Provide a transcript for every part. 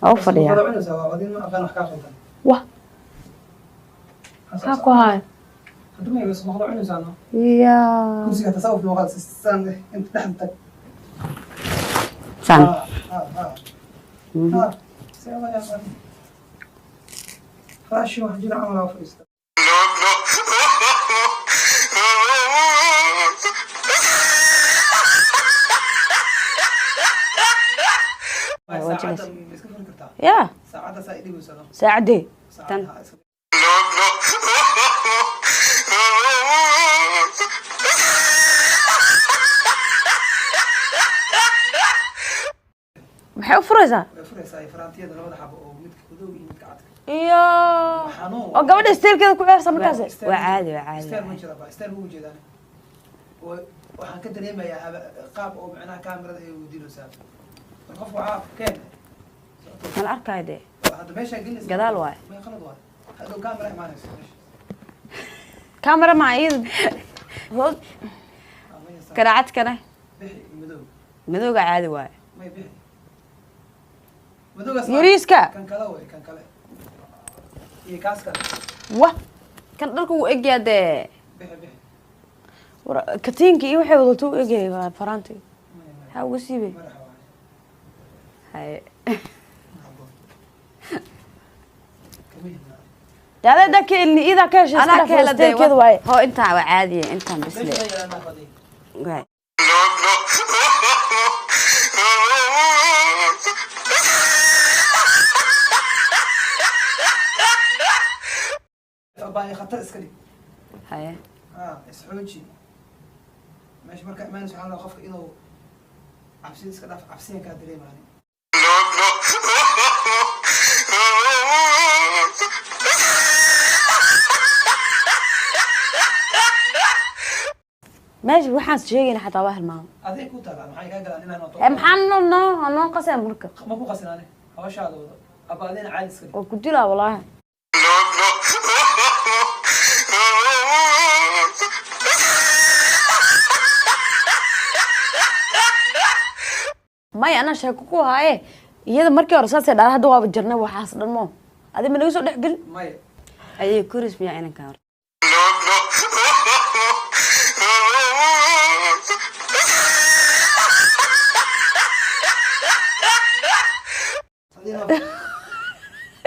Waa u fadhiyaa. Wada cunaysaa, waa adin ma aqaan wax kaa qaldan. Wah, maxaa ku haya? Hadda ma bas wada cunaysaa, no? Ya. Kursiga tasawuf loo qaad saan inta dhexda tag. Saan. Ha ha ha, see waa yaa raashin wax jira camal aa fadhiista. Waa jilaysa. Saacadda ma iska furi kartaa? Ya. Saacadda saa idhigaysa, no? Saacadee? Tan. Saacadda iska. Maxay u furaysaa? Way furaysaa faraantiyada labada xabo oo midka madow iyo midka cadka. Iyo xanuun. Oo gabadha isteelkeeda ku ciyaarsa markaas. Waa caadi, waa caadi. Style ma jira ba, style ma ujeedaan. Waxaan ka dareemayaa qaab oo macnaha kaamirada ay weydiinaysaa. Mar qofku waxaa keen. Mal arkayo dee. Hadda meeshaa gelinaysa. Gadaal waay. May, qalad waay. Hadhow kaamira imaanayso meesha. Camera ma iyada hoos. Ah, maya Garaacadkana. Bixi madow. Madowga caadi waay. May, bixi madowgaas. Yariiska. Kan kale way, kan kale iyo kaas kale. Wah. Kan dharka wuu egyaa dee. Bixi, bixi. War, katiinka iyo waxay wadato u egayay waa faraanti. Maya, maya. Maxaa uga siibay? Madaxa waay. Haye. Ma habboon. Kama hidnaa. Dee adaa daa ka elni, iyadaa ka heshay. Anaa ka hela dee. Isteelkeeda waaye. Hoo, intaan waa caadiye, intaan bisle. Meesha yaalaa baday. Waay. Baa khatar iska dhig. Haye. Ha isxooji. Meesha markaa imaanaysa waxaa la rabaa qofka inuu cabsida iska dhaaf, cabsiyan kaa dareemaani. Meesha waxaan sheegayna xataa waa hilmaamo. Aday ku taalaa, maxay kaa galaan inaan Ee, maxaa noo qasaya marka? Ma ku qasinaane, hawshaada wado aba, adina caadi iska dhig. Waa ku dilaa walaahi. Maya, anaa sheeko ku haaye. Iyada markii hore saasay dhahday, hadda waaba jirnay waxaas dhan mo adi ma naga soo dhex gelin. Maya. Ayay koris miyaa inankan horta? Adina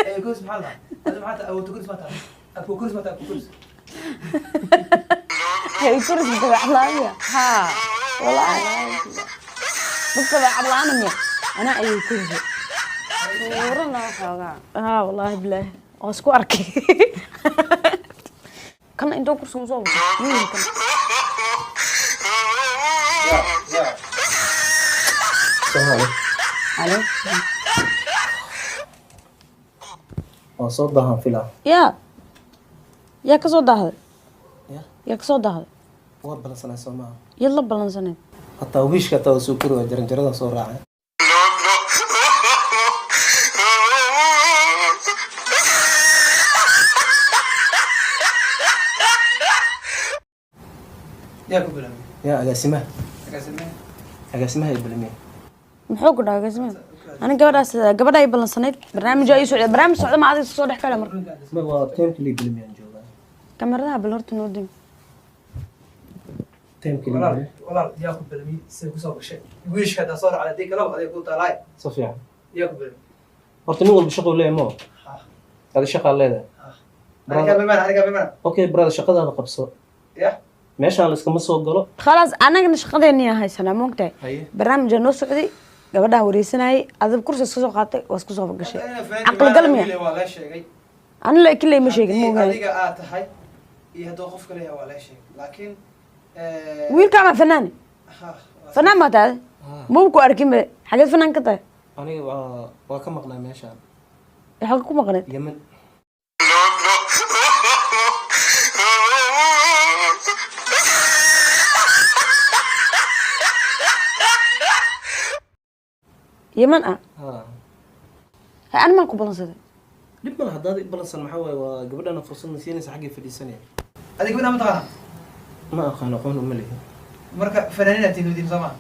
ee koris maxaa la adi, maxaa tahay awoodta koris ma tahay, abko koris ma tahay, abko koris. Hay, koris dabeecad la'aan miya? Haa. Walaahi dad dabeecad la'aan miya? Anaa ayay koris. Suurana waxoogaa. Haa, wallaahi bilaahi waa isku arkay. Kan intuu kursiga usoo wato wiilkan. Ya ya. Soomaali. Alo. Waa soo daahan filaa. Yaa kasoo daahday? Ya. Yaa kasoo daahday? Waa balansanay, soo maaha? Yad la balansaneed? Hataa wiishka hataa waa soo kori, waa jaranjarada soo raacay. Yaa ku bilaabay? Yaa agaasimaha. Agaasimee? Agaasimaha ay balamiye. Muxuu ku dhahay agaasime? Ani gabadhaas, gabadha ay ballansanayd, barnaamij ay socda, barnaamij socda, ma adiga soo dhex kale marka. Ma waa timekii lii balamiyaan joogaa. Kamaradaha bal horta noo dim. Timekii lii Walaal. balamiye. Walaal, yaa ku bilaabay? Say kusoo gashay wiishka hadaa soo raacday hadii kalaba aday ku taalaay. Si fiican. Yaa ku bilaabay? Horta nin walba shaquu leeyahay moo. Ha. Adi shaqaa leedahay. Anigaa bimana, anigaa bimana. Okay brother, shaqadaada qabso. Ya. Meeshaan la iskama soo galo. Khalaas, anagana shaqadeennii aan haysanaa, moogtahay? Haye. Barnaamijaa noo socday, gabadhaan wareysanayay, adiga kursi iska soo qaatay, waa isku soo gashay. Caqli gal miya? Waa lee sheegay. Ani la kiley ma sheegin. Haddii moogtahay? Adiga aad tahay iyo hadduu qof kale yahay waa lee sheegay, laakiin Wiilka ama fanaani? Ha. Fanaan baa tahay, maba ku arkin be, xageed fanaan ka tahay? Aniga waa ka maqnaa meeshaan. Xagee ku maqneed? Yemen. Yeman ah? Ha. Hay, ani maan ku balansaday? Dhib male haddaad i balansan, maxaa waaye, waa gabadhana fursadna siinaysa, xaggay fadhiisanaya. Adiga gabadha ma taqaanaa? Ma aqaan, aqoon uma lihi. Marka fanaaniin aad tihiin soo maa?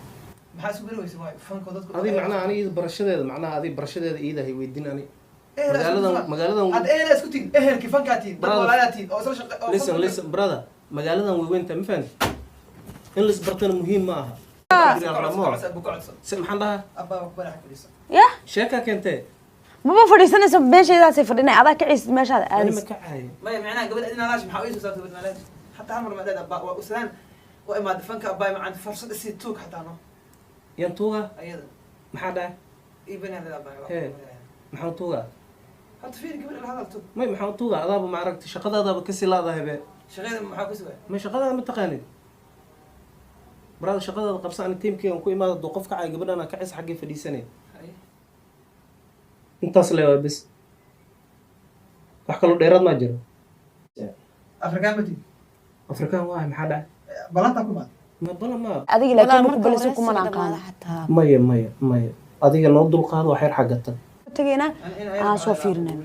Maxaa isku bari weysa waayo fanka dadku Adi macnaha ani iyada barashadeeda, macnaha adi barashadeeda iyada hay weydiin ani. Ehel isku Magaaladan Hadda ehel isku tihin, ehelkii fankaa tihin, dad Brother. walaalaa tihin oo isla shaqe oo Listen, listen brother, magaaladan way weyntahay, ma fahanti? In la isbartana muhiim ma aha. Codso, ku codso. Se maxaan dhahaa? Abbaa ku barax fadhiiso. Yah. Sheekaa keentee. Maba fadhiisanayso, meeshaydaasay fadhinay, adaa kacaysid meeshaada Ani ma aadaysid. kacaayo. Maya, macnaha gabadha adina laash maxaa iisoo saartay gabadha laash? Hataa hal mar ma dheed abbaa waa uslaan waa imaad fanka abbaa macaan fursad isii tuug xataa no. Yan tuuga? Ayada. Maxaa dhahay? Ii banaan leed abbaa. Hee. Maxaan tuugaa? Horta fiiri gabadha la hadal tuug. May, maxaan tuugaa? Adaaba ma aragti shaqadaadaaba kasii laadahay be. Shaqada maxaa ku sugaya? Ma shaqadaada ma taqaanid brother, shaqadaada qabsa. Ani tiimkeygan ku imaada duu qof kacay, gabadhana kacis xaggay fadhiisanay. Haye. Intaas le waa bes, wax kaloo dheeraad maa jiro. Afrikaan ma tihin? Afrikaan waahay, maxaa dhacay? Ballantaa ku imaad. Ma bala ma. Adiga laakiin marku baliso kumana aqaano. Xataa. Maya, maya, maya, adiga noo dulqaado wax yar xaggata. Tagaynaa aan soo fiirinayna,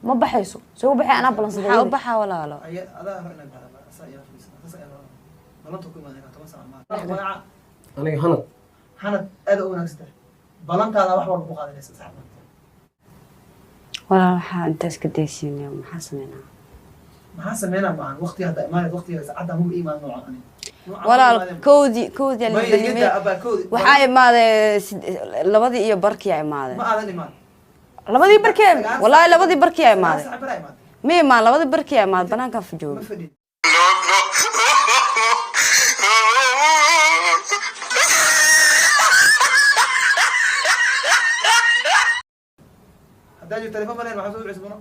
ma baxayso, soo u baxay, anaa balansaday. Maxaa u baxaa, walaalo? Adaa hore inay baxda saa ayaa fadhiisana saas ayaa ballanta ku imaanayna 10 sano maa. Aniga hanad. Hanad aad u wanaagsan tahay, ballantaada wax walba ku qaadanaysa sax. Walaal, waxaa intaas ka daysiinaya, maxaa sameynaa? Maxaa sameynaa maahan, waqti hadda imaanay, waqtiga saacadda maba iimaan noocan ani. Walaal, kowdii Maya, la yadda abaa kowdii. Waxaa imaaday 2-dii iyo barkiyaa imaaday. Ma aadan imaan. Labadii barkee? Wallaahi labadii barkiyaa imaaday. 9 saac baraa imaaday. Ma imaan, labadii barkiyaa imaaday, banaankaa Ma jooga. fadhin. Haddaa jiro telefoon ma lehen, waxaa soo wicisa mano.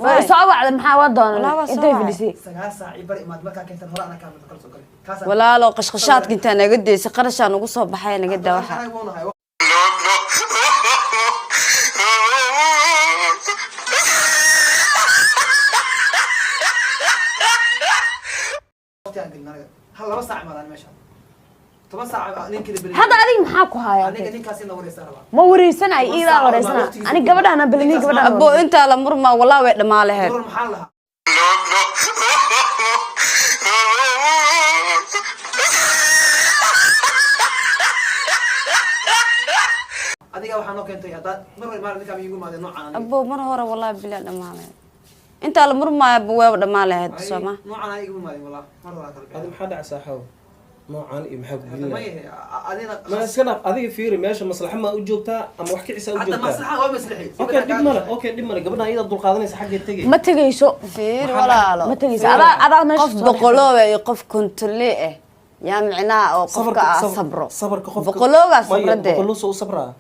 Way soo wacday, maxaa waa Walaa doonaa waa soo intay wacday. fadhisay. 9 saac i bar imaad markaa keentan hore anaa kaa mid kala soo galay. Kaasaa- Walaalo, qashqashaadka intaa naga deysay, qarashaa nagu soo baxay, naga daa waxa. Anaga wuu nahay. Waqti aan gelin anaga. Hal 2 saac imaadaan meesha. 10 saac ninkii la beliyay. Hadda adiga maxaa ku haya? Aniga ninkaas in la wareysan rabaa. Ma wareysanayo, iidaa wareysana ani, gabadhaana balani, gabadhaan. Abo, intaa la murmaa walaa way dhammaa laheyd. Muran maxaa lahaa? Adiga waxaa noo keentay haddaad mar hore maalin ninkaa iigu imaadeen noocaan aniga. Abo, mar hore walaa bilaa dhammaa laheyd, intaa la murmaaya wayba dhammaa laheyd sooma. Noocaan aniga igu imaadeen walaa mar hore kala Adi bixin. maxaa dhacay saaxaw? Noocaan iyo maxaa ku Hadda gelinaya? ma adina. Ma iska dhaaf adiga, fiiri meesha maslaxa ma u joogtaa ama wax kicisa u Hadda joogtaa? maslaxa waa maslaxi. Okay, dhib male, okay, dhib male, gabadhan iyada dulqaadanaysa, xaggay tegay. Ma tegayso. Fiir walaalo. Ma tegayso, adaa meesha Qof soo dhex. boqolooba iyo qof kontole ah yaa micnaha oo qofka ah sabro. Sabarka qofka. Boqoloogaa Maya, sabradee. boqoloo soo u sabraa,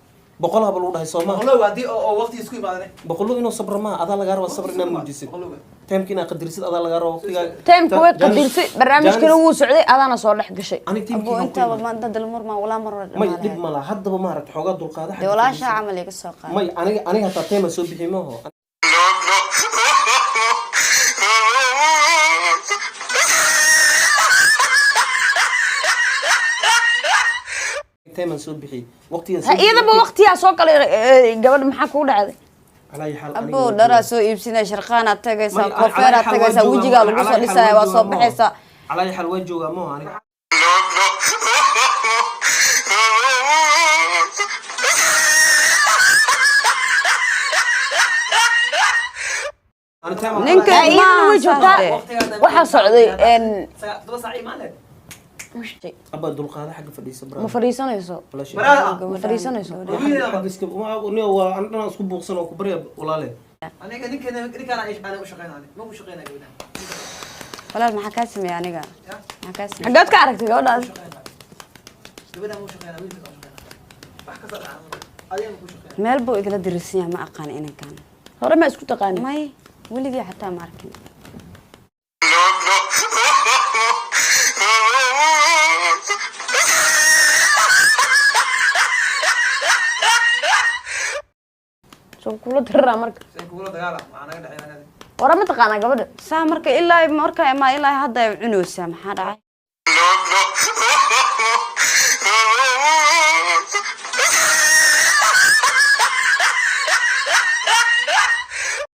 boqol haba lagu dhahay sooma? Boqolowga haddii oo waqti isku imaadane. Boqolo inuu sabro maa, adaa lagaa rabaa sabr inaad muujisid. Boqolowga. Timeka inaad qadirisid adaa lagaa rabaa waqtigaaga. Timeka way qadirsay, barnaamijkana wuu socday, adaana soo dhex gashay. Aniga Abo, tiimkeyga ku intaaba imaad. maanta dalmurmaa walaa mar hore May, dhammaa dhib laheyd. ma laha, haddaba maaragta xoogaa dulqaada Dee xagga walaashaa fadhiisan. Camal iga soo qaada. May, aniga hataa time soo bixi maaho. Time soo bixi waqtigan soo Ha, iyadaba waqtiyaa soo galay, gabadha maxaa kugu dhacday? Calaa ayi xaal, Abo, aniga dharaa soo iibsinaya, sharqaanaad tagaysaa, May, koofeeraad calaa ayi xaal tagaysaa, waa joogaa, wejigaa lagu calaa soo ayi xaal dhisaya, waa waa soo joogaa, maaho. baxaysaa. Calaa ayi xaal waa joogaa maaho aniga. Ani time aan- Ninka Ha, iyadana way joogtaa. dee. Waxaa socday 7 saac imaaneen. Abaa, dulqaada, xagga fadhiisa Ma brother. fadhiisanayso. Walaashay. Baraada. Ma fadhiisanayso. Xagga iska waa an dhan isku buuqsan oo ku barya walaale. Aniga ninkan ninkaan ana u shaqeynaa, ma u shaqeynaa gabadhan. Walaal, maxaa kaa sameeya aniga? Ya. Maxaa kaa sameeya? Xaggaad ka aragtay gabadhaas? Gabadhan ma u shaqeynaa, wiilka u shaqeynaa. Wax ka soo dhaca adiga ma ku shaqeynaa. Meel buu igala dirisan yahay, ma aqaan inankan. Hore ma isku taqaanin? May, weligii xataa ma arkin. Soo kula diriraa marka. Say kugula dagaala maxaa naga dhexeeya anaga? Hore ma taqaanaa gabadha? Saa marka ilaa markaa imaa ilaa hadda ay cunaysaa, maxaa dhacay?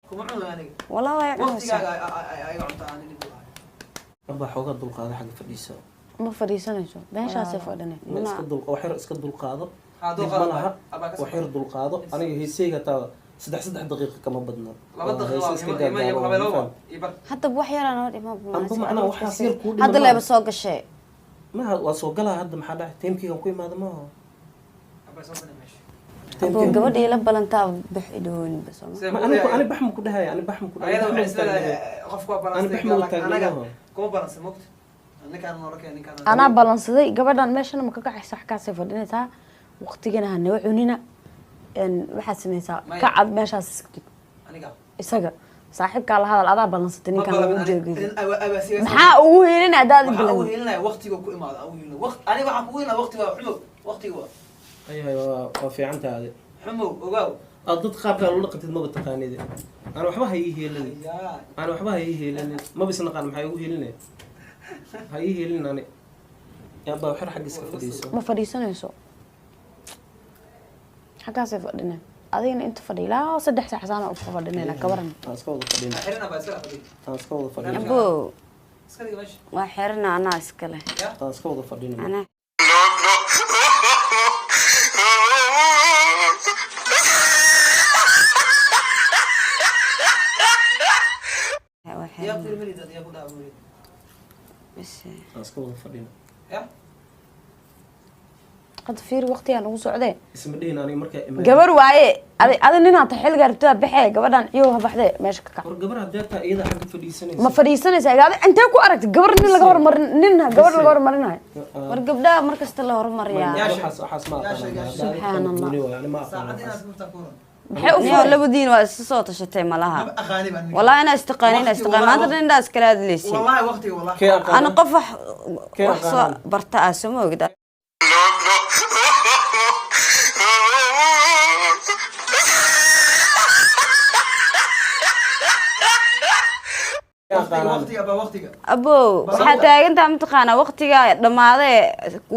Kuma cuno aniga. Walaa way cunaysaa. Waqtigaaga ayaga cunta aan dhib u lahay. Abaa, xoogaa dulqaada, xagga fadhiisa. Ma fadhiisanayso, meeshaasay fadhinay. Ma iska dul, wax yar iska dulqaado. Ha, Dib dulqaado ma laha. Abaa ka Wax yar dulqaado. Aniga heeseyga taa 3 daqiiqo kama badna. 2 Waa daqiiqo heese iska ima ima gaagaaban, laba ma laba faham? iyo bar. Hadda wax yaraa noo dhima. Amba macnaha waxaas yar kuu dhiman Hadda maaha. leeba soo gashay. Maha, waa soo galaa hadda. Maxaa dhacay? Tiimkeygan ku imaada maaha. Abaa soo fadhi meesha. Abo, gabadha ila balantaa bax idhoon bas. Sidee Ma ku anigu leeyahay? Ani bax ma ku dhahaya, ani bax ma ku dhahaya. Ayada Bax ma waxay ku taagnahay. isleedahay qofku waa Ani balansay, bax ma u laakiin anaga taagnahay. kuma balansa mogta. Ninkaan noola keen ninkaan. Anaa balansaday gabadhan, meeshana ma ka kacaysa, xaggaasay fadhinaysaa. Waqtigana ha naga cunina. Waxaad samaysaa, Maya. kacad meeshaas iska tug. Aniga Isaga saaxiibkaa la hadal, adaa balansatay ma ninkaan balamin ugu ani. jeegaysa. Abaa Maxaa ugu heelina haddaad waxaa ugu bilan? helinaya waqtiga ku imaado aan ugu helinaya waqti. Aniga waxaan kugu helinaya waqtiga waa xumow, waqtiga waa Ayahay, waa fiican tahay adi. Xumow, ogaaw. Aad dad qaabkaa loola dhaqantid maba taqaanid. Aan waxba ha ii heelinin. Yaa. Aan waxba ha ii heelinin, maba isnaqaan. Maxaa igu heelinaya? Ha ii heelin ani. Yaabaa, waxyar xagga iska fadhiiso. Ma fadhiisanayso, xaggaasay fadhinay. Adigana inta fadhi ilaa 3 saac saana u fadhinayna, kabaran. Aan iska wada fadhina. Xirin abaa, iska fadhi. Aan iska wada fadhina. Abo. Iska dhiga meesha. Waa xerina, anaa iskale. Yaa. Aan iska wada fadhina. Anaa. Waa Yaa. xerina. Ku yiri marid, yaa ku dhaca marid. Bas. Aan iska wada fadhina. Yaa. Hadda fiiri, waqtigaa nagu socdee. Isma dhihin aniga markaa imaado. Gabar waaye adi ninaa ta xilligaa rabtada baxee, gabadhan ciyow ha baxdee, meesha ka kac. War gabar haddee taa iyada xagga fadhiisanaysa. Ma fadhiisanaysa? Adi intee ku aragtay gabar nin laga hormarin, nin gabar laga hormarinayo? War gabdhaha markasta la horumariyaa. Waxaas ma aqaana. Subxaan Allah. Ani ma aqaano Saacad inaad waxaas. murtaa ku oran. Maxay u Niyo furay? Labadiin waa isu soo tashatay malaha. Maba aqaani baan ninka. Wallahi inaa istiqaan, inaa Waqti istiqaan wallahi maanta dhan indhaa iskala hadlaysin. Wallahi waqtiga, wallahi. Kee aqaana? Ana qof wax Kee wax soo aqaanaan? barta ah, soo ma ogid. Kee Waqtiga. aqaanaan? Waqtiga abaa, waqtiga. Abo, waxaa taagantaa mataqaanaa waqtigaa dhammaadee,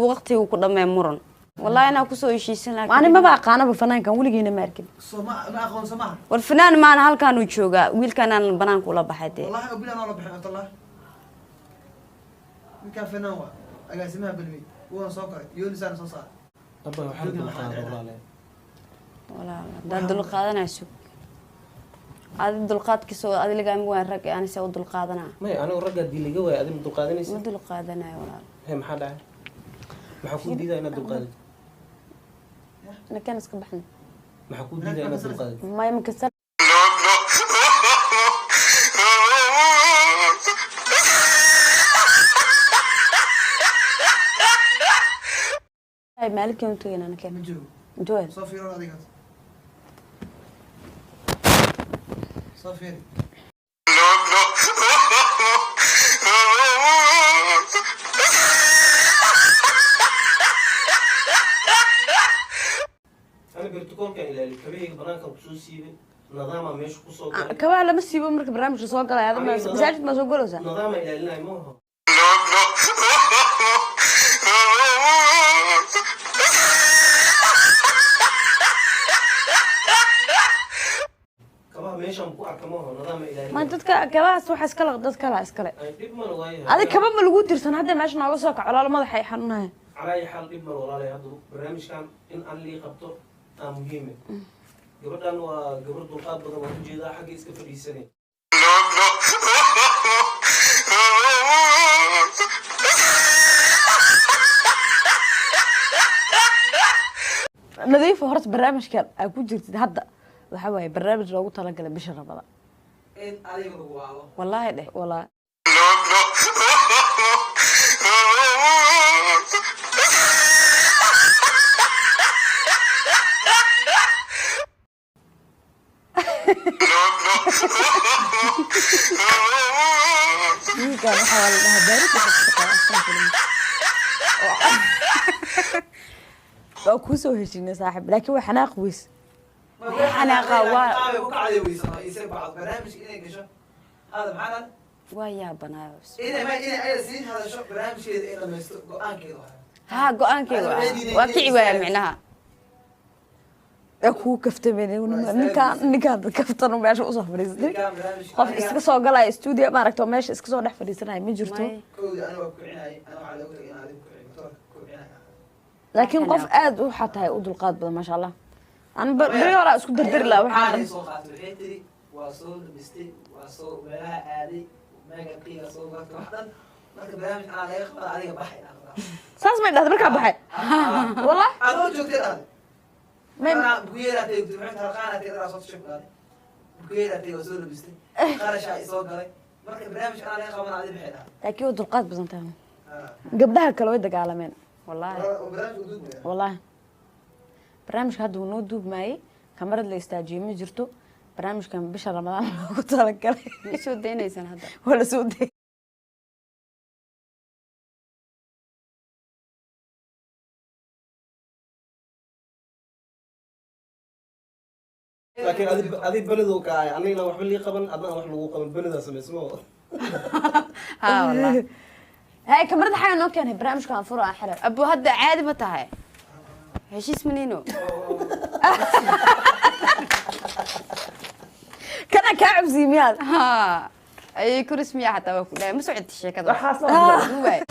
waqtigu ku dhamee muran. Wallahi inaa kusoo heshiisan laakiin. Ani maba aqaanaba fanaankan, weligiina ma arkin. Soo ma ma aqoonso maaha. War fanaan maana, halkaan uu joogaa wiilkaan aan banaanka ula baxay dee. Wallahi oo bilan oo la bixin Abdallah. Ninkaan fanaan waa agaasimaha balmi, wuuna soo koray, yoonisaana soo saaray. Abba, waxaan dulqaado walaalahay. Walaal, haddaad dulqaadanaa sug. Adi dulqaadkiisa oo adi lagaama waan rag, ani se u dulqaadanaa. Maya, anigu ragga haddii laga waayo, adi ma dulqaadanaysa? Ma dulqaadanayo, walaal. He, maxaa dhacay? Maxaa kuu diidaa inaad dulqaadatid? Ninkan iska baxna. Maxaa kuu diidaa inaad dulqaadatid? Maya, makasa. Maalinkan u tagayna ninkan. Ma joogo. Intuu aad Soo fiiro adiga, soo fiiri. Ani protocol-kan ilaali, kabahayga banaankan kusoo siibay, nadaamaa meesha kusoo galay. Kabaha lama siibo marka barnaamijka soo galaya. Adama masaajid ma soo galaysaa? Nadaamaa ilaalinaya maaha. Kabaha meeshaan ku arka maaha, nadaamaa Ma ilaalinaya. dadka kabahaas waxa iskale, dad kala iskale. Ay, dhib mana waayahay. Adi kaba ma lagu tirsan hadda meesha nooga soo kaco, walaalo, madaxa ay xanuunaya. Calaa ayi xaal, dhib mal walaalay. Hadda barnaamijkan in aan lii qabto aa muhiime. Gabadhan waa gabar dulqaad badan, waan ujeedaa xagga iska fadhiisanay. Nadiifo, horta barnaamijkan aa ku jirtid hadda waxa waaye barnaamij loogu talagalay bisha Rabada. In adiga lagu waalo. Wallaahi dheh. Walaa. Wiilkan waxaa la dhahaa baarid, waxa ku shaqeeya astaan. Waa kuu soo heshiinay saaxiib, laakiin waa xanaaq weys. Xanaaqa Qaabay ku kacday weysan isay bacdo barnaamijka inay gasho hada maxaa Waa yaabanaayo. Inay ma inay ayada sii hadasho, barnaamijkeeda ay dhamaysto, go-aankeeda waa. Haa, go-aankeyga waa kici waaya micnaha. Ee kugu kaftameen ninkaan, ninkaan kaftan meesha usoo fadhiistay. Ninkaan barnaamijka Qof iska soo galaya studio, maaragta, oo meesha iska soo dhex fadhiisanaya ma jirto. May. Kowdii aniga waa kucinayay, ana waxaa loogu tagay in adiga kuciyo, matoorka kucinaya. Laakiin qof aad waxaa tahay u dulqaad badan, maasha Allah. An beri horaa isku dardari lahaa waxaan Waxaan dhan. soo qaatay, waxay tiri waa soo labistay, waa soo meelaha aaday, meegabkayga soo gatay, wax dhan. Marka barnaamij anaa laga qabana, adiga baxay dhaqdaa. Saas may dhahday markaa baxay, wallah. Adoo joogtay dhahday. May. Anaa bukuyeeraa tagay, waxay taraqaanaa tagay, dharaa soo tashay ku dhahday. Bukuyeeraa tagay, waa soo labistay, qarashaa isoo galay. Marka barnaamij anaa laga qabana, adiga baxay dhahday. Laakiin waa dulqaad badan tahay. Gabdhaha kale way dagaalameen. Wallaahi. Oo barnaamijka duubmaya. Wallaahi barnaamijka hadda wuu noo duubmaayey, kamarad la istaajiyey ma jirto. Barnaamijkan bisha Ramadaan loogu talagalay. Ma isoo daynaysaan hadda? Waa la soo dayay. Laakiin adi beledow ka ahay, anigana waxba lii qaban, adna aan wax lagu qaban, beledaa samaysmo. Haa, wallaahi. Hay, kamarada xaga noo keenay, barnaamijkan furo aan xiray. Abu, hadda caadi ma tahay? Heshiis manino. Kana kaa cabsiye miyaad? Haa, ayay kuris miyaa? Xataa waa ku dhahay ma socota sheekada. Waxaas. Waay.